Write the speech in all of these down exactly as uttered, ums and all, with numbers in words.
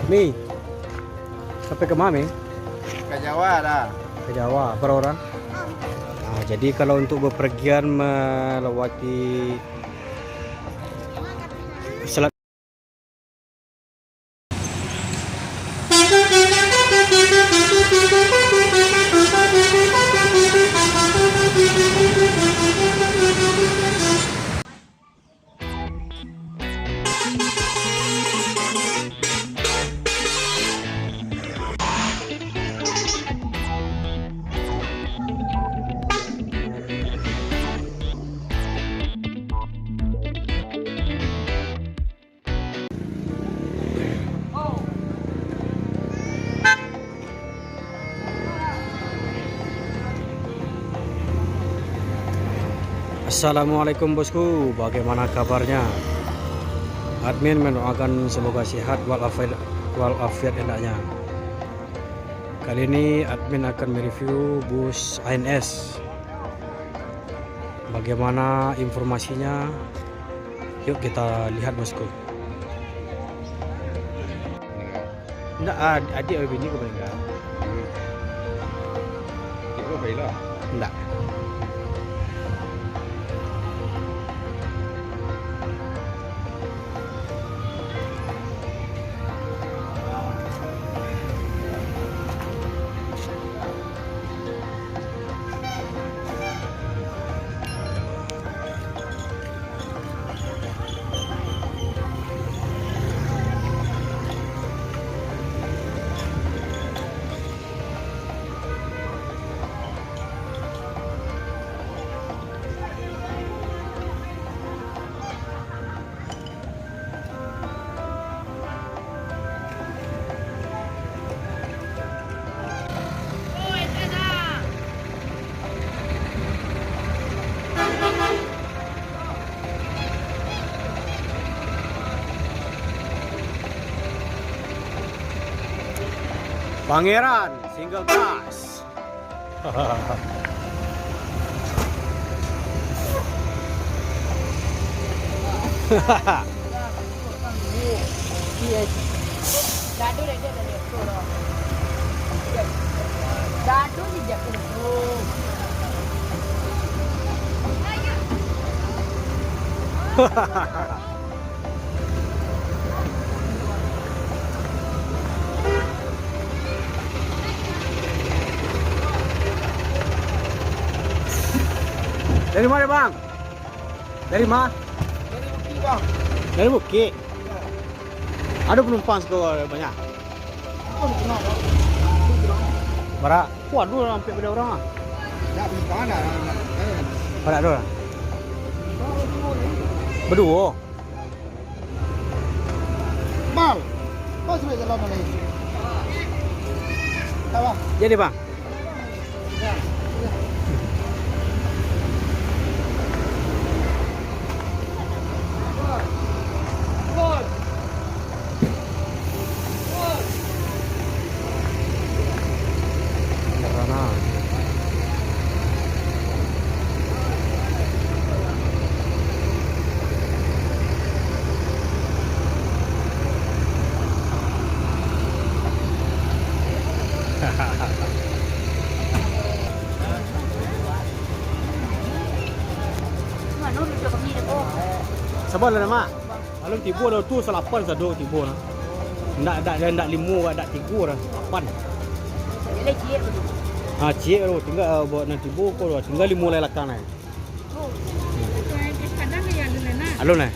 Mi, sampai ka ma, Mi? Ka Jawa dah. Ka Jawa, bara urang? Ah, jadi kalau untuk bepergian melewati Selat Assalamualaikum bosku, bagaimana kabarnya? Admin mendoakan semoga sehat walafiat, walafiat hendaknya. Kali ini admin akan mereview bus A N S. Bagaimana informasinya? Yuk kita lihat bosku. Ndak, ad-, adik atau bini ko maningga? Hmm. Adik lo baik lah. Ndak. Pangeran Single Glass. Dari mana, Bang? Dari ma? Dari Bukik, Bang. Dari Bukik? Iya. Ada penumpang siko banyak? Bara? Ko ado lah ampek pado urang ah. Bara ado lah? Baduo. Mal. Pas sudah jalan lagi. Jadi, Bang. Sabar lah, Mak. Alun tibo dah tu, salapan sado tibo nah. Ndak, ndak, ndak limo, ndak tigo dah, salapan. Ha, ciek baru. Tingga, ah, buat nan tibo ko dah. Tingga limo lai lakang nah. Alun nah.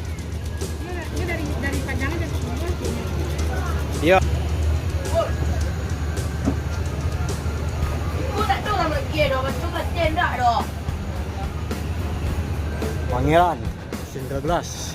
Iyo. Pangeran. Single Glass.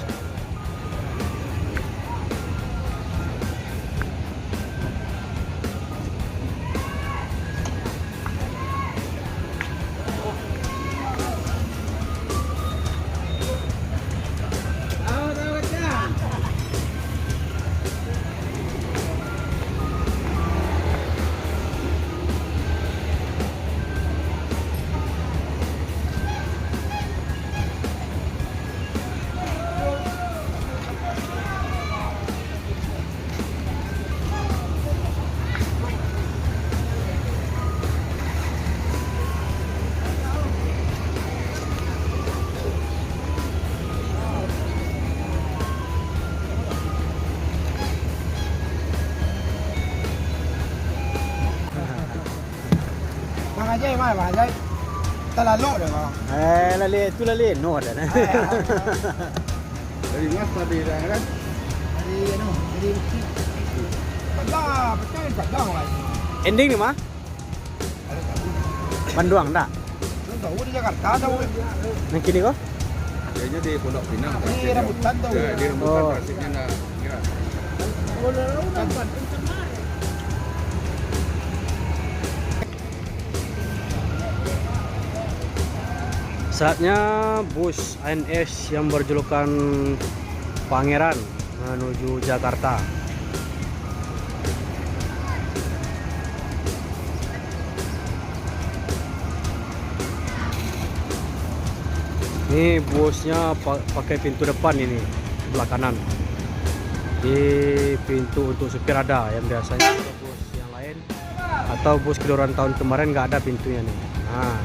Jai mah, Bang, jai. Talalok dah, Bang. Eh, lalai, tu lalai, no dah. Dari mas tadi dah, kan? Dari, anu, dari Bukit. Padah, pecah, padah, Bang. Ending ni mah? Banduang, ndak? Tahu di Jakarta, tahu. Nan kini ko? Kayaknya di Pondok Pinang. Di rambutan, tahu. Ya, di rambutan. Oh. Pastinya nak, ya. Saatnya bus A N S yang berjulukan Pangeran menuju Jakarta. Ini busnya pa-, pakai pintu depan ini, sebelah kanan. Di pintu untuk supir ada, yang biasanya bus yang lain atau bus keluaran tahun kemarin nggak ada pintunya nih. Nah.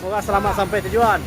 Semoga selamat sampai tujuan.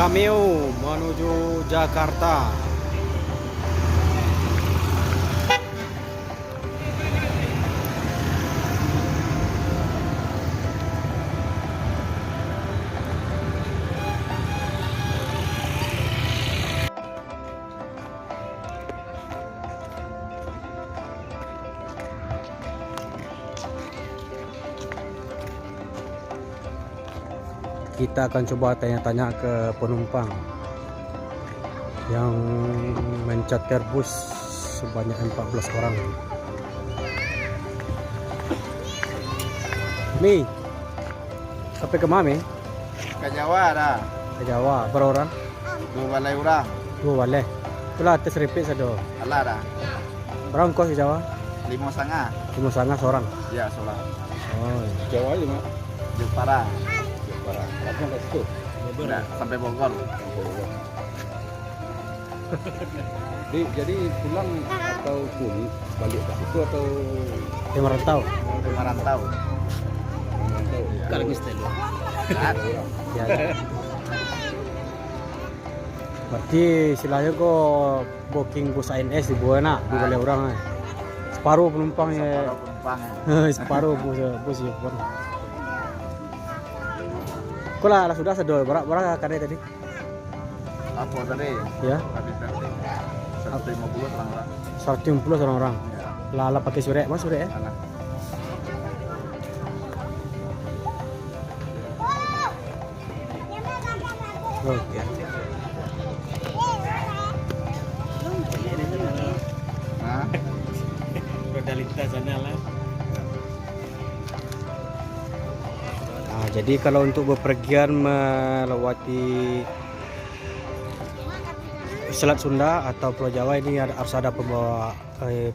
Cameo menuju Jakarta. Kita akan coba tanya-tanya ke penumpang yang mencater bus sebanyak empat belas orang. Mi, sampai ke mana, Mi? Ka Jawa dah. Ka Jawa, bara urang? Duo baleh urang. Duo baleh. Itulah atas ripik sado. Alah dah. Bara ongkos ka Jawa? Limo satangah. Limo satangah sorang? Ya, sorang. Oh, iya. Jawa di mana? Jepara. Jepara. Langsung ka situ? Ndak, sampai Bogor. Di, jadi pulang atau pun balik ka situ atau? Dia merantau. Merantau. Merantau. Kalau mistel. Kan? Ya, ya. Berarti istilahnya ko booking bus A N S di bawah nak, di balai urang, eh. Separuh penumpang, ya. Separuh penumpang, ya. Separuh bus, bus, ya, pun. Ko lah, lah sudah sado, bara, bara kadai tadi? Apo tadi? Ya. Tadi, tadi. Saratus limo puluah surang urang. Saratus limo puluah surang urang. Ya. Lah, lah pakai surek, mas, surek, ya? Alah. Oke. Hah? Roda lintas sana lah. Nah, jadi kalau untuk bepergian melewati Selat Sunda atau Pulau Jawa ini ada, harus ada pembawa, eh,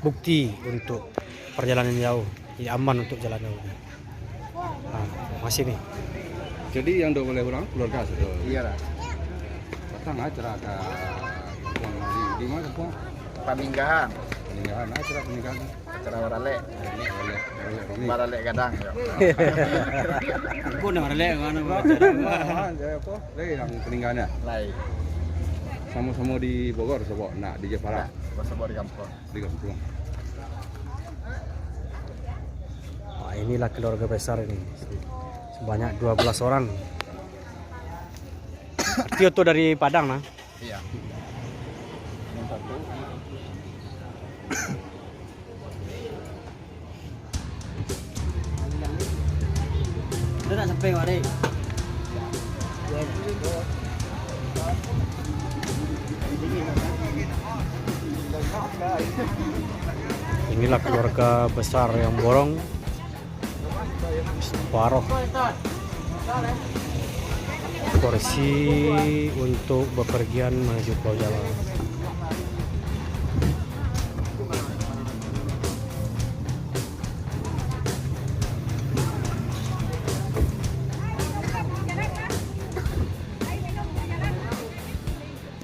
bukti untuk perjalanan jauh, jadi aman untuk jalan jauh. Ah, masih nih. Jadi yang dua balai urang keluarga satu. Iya lah. Datang acara ka di, di mana, Pak? Paninggahan. Paninggahan, acara paninggahan. Acara baralek. Baralek, baralek, baralek. Baralek gadang, yo. Aku nak baralek, mana mau acara? Ah, ah, jadi apa? Lai yang paninggahan, ya? Lai. Samo-samo di Bogor, sobo nak di Jepara. Nah, sobo-sobo di kampuang. Di kampuang. Wah, inilah keluarga besar ini. Sebanyak dua belas orang. Arti oto dari Padang, nah. Iya. Yang satu. Udah nak sampai, Wak, dek? Inilah keluarga besar yang borong. Separuh porsi untuk bepergian menuju Pulau Jawa.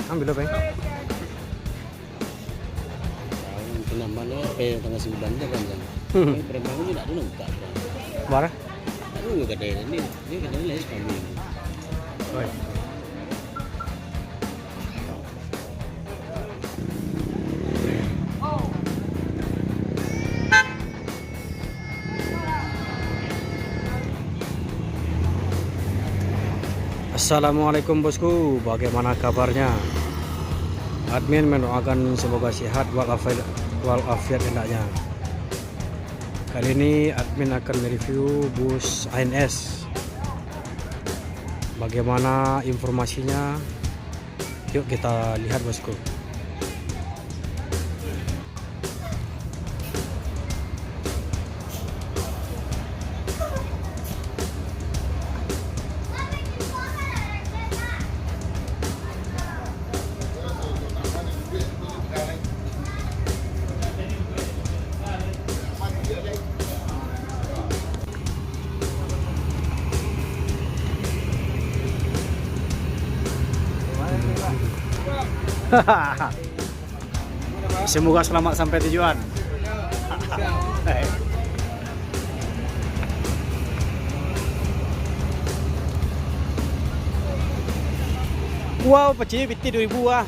Ambil apa, ya? Tahu, penambahan apa yang tanggal sembilan tu kan, Jang? Hmm. Eh, perubahan tu tak ada nampak, Jang. Mana? Tak ada kata ni. Dia kata ni lagi sekali. Oi. Assalamualaikum bosku, bagaimana kabarnya? Admin mendoakan semoga sehat walafiat, walafiat hendaknya. Kali ini admin akan mereview bus A N S. Bagaimana informasinya? Yuk kita lihat, bosku. Semoga selamat sampai tujuan. Wow, pacik pitih dua ribu ah.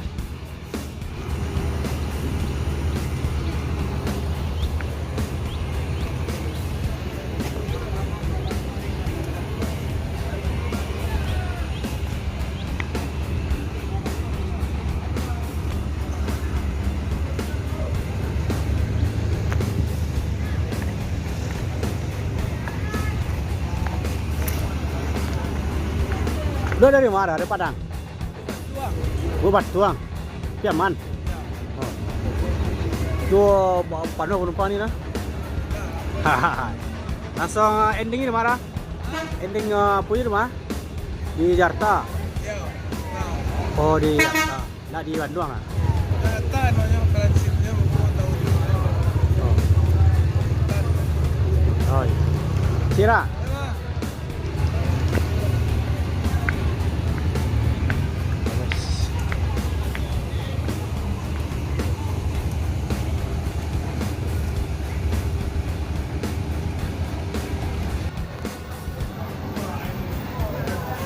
Lo dari mana? Dari Padang? Bukatuang. Piaman. Oh. Tu, ba-, panuah panumpang ni lah. Langsung, eh, ending ni di mana? Ending, eh, apo ni di mana? Di Jakarta. Oh, di Jakarta. Nak di Bandung ah? Oh. Oh, iya. Sira.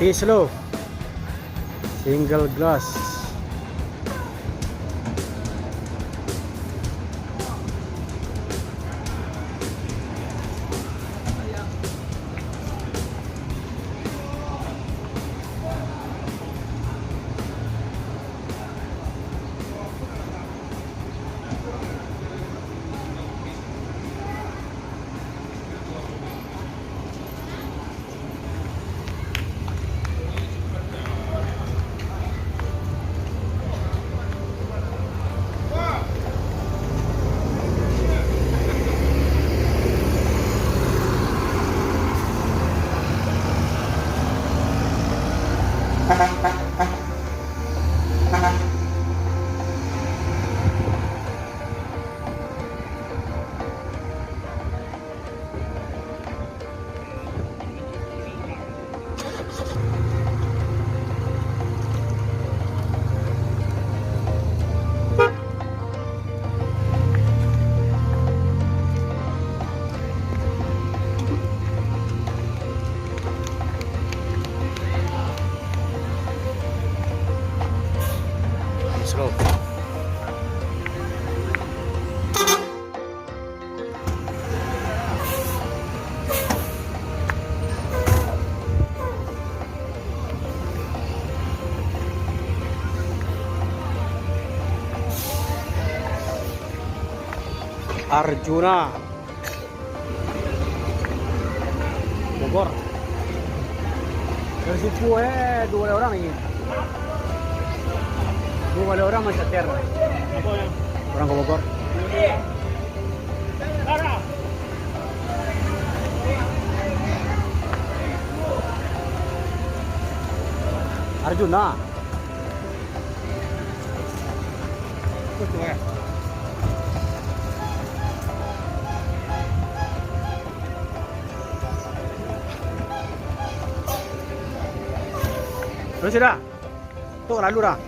Hey, slow. Single glass. Slow. Arjuna. Bogor. Dari Supu, eh, duo baleh urang lai. Duo baleh urang masih ater. Urang ka Bogor. Arjuna. Terus sudah. Tu lalu dah.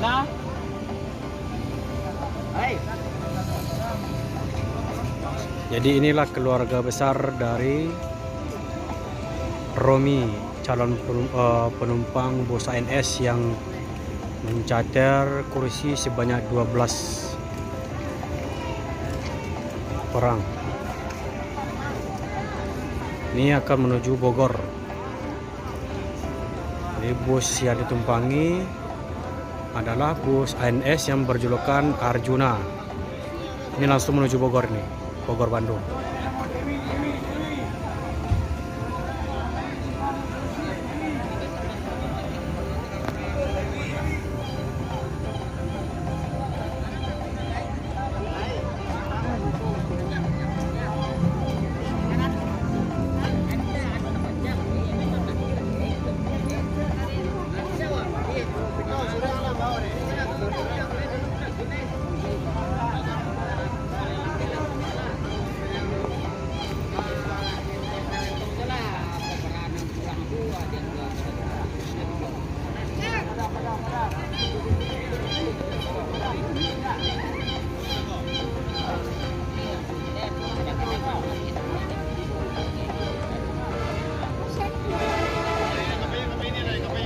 Nah. Hai. Jadi, inilah keluarga besar dari Romi, calon penum-, eh, penumpang bus A N S yang mencater kursi sebanyak dua belas orang. Ini akan menuju Bogor. Jadi, bus yang ditumpangi adalah bus A N S yang berjulukan Arjuna. Ini langsung menuju Bogor nih, Bogor, Bandung.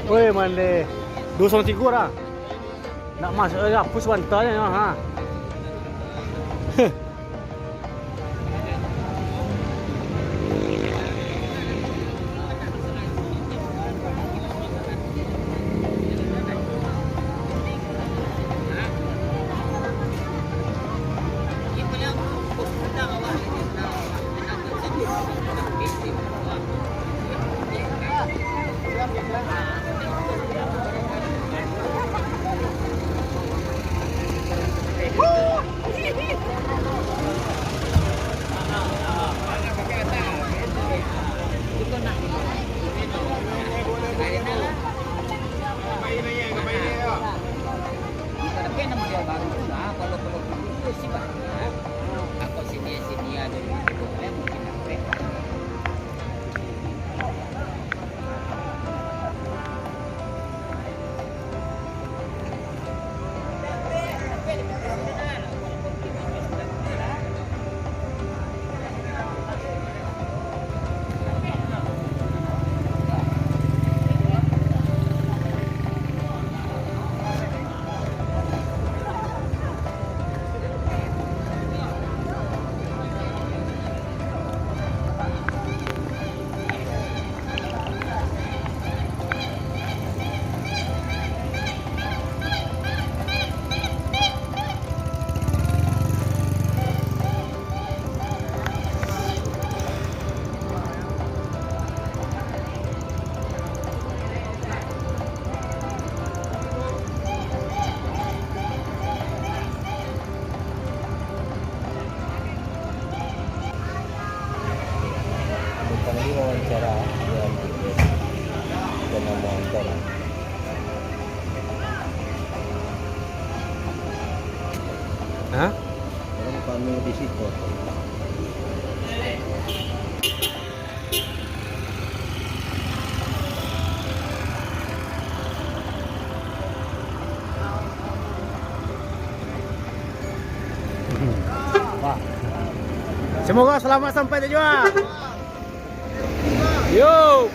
Woi, mande. Duo kosong tigo dah. Nak masuk lagi, hapus bantalnyo, ha. Hah? Orang panu di situ. Wah. Semoga selamat sampai tujuan. Yo.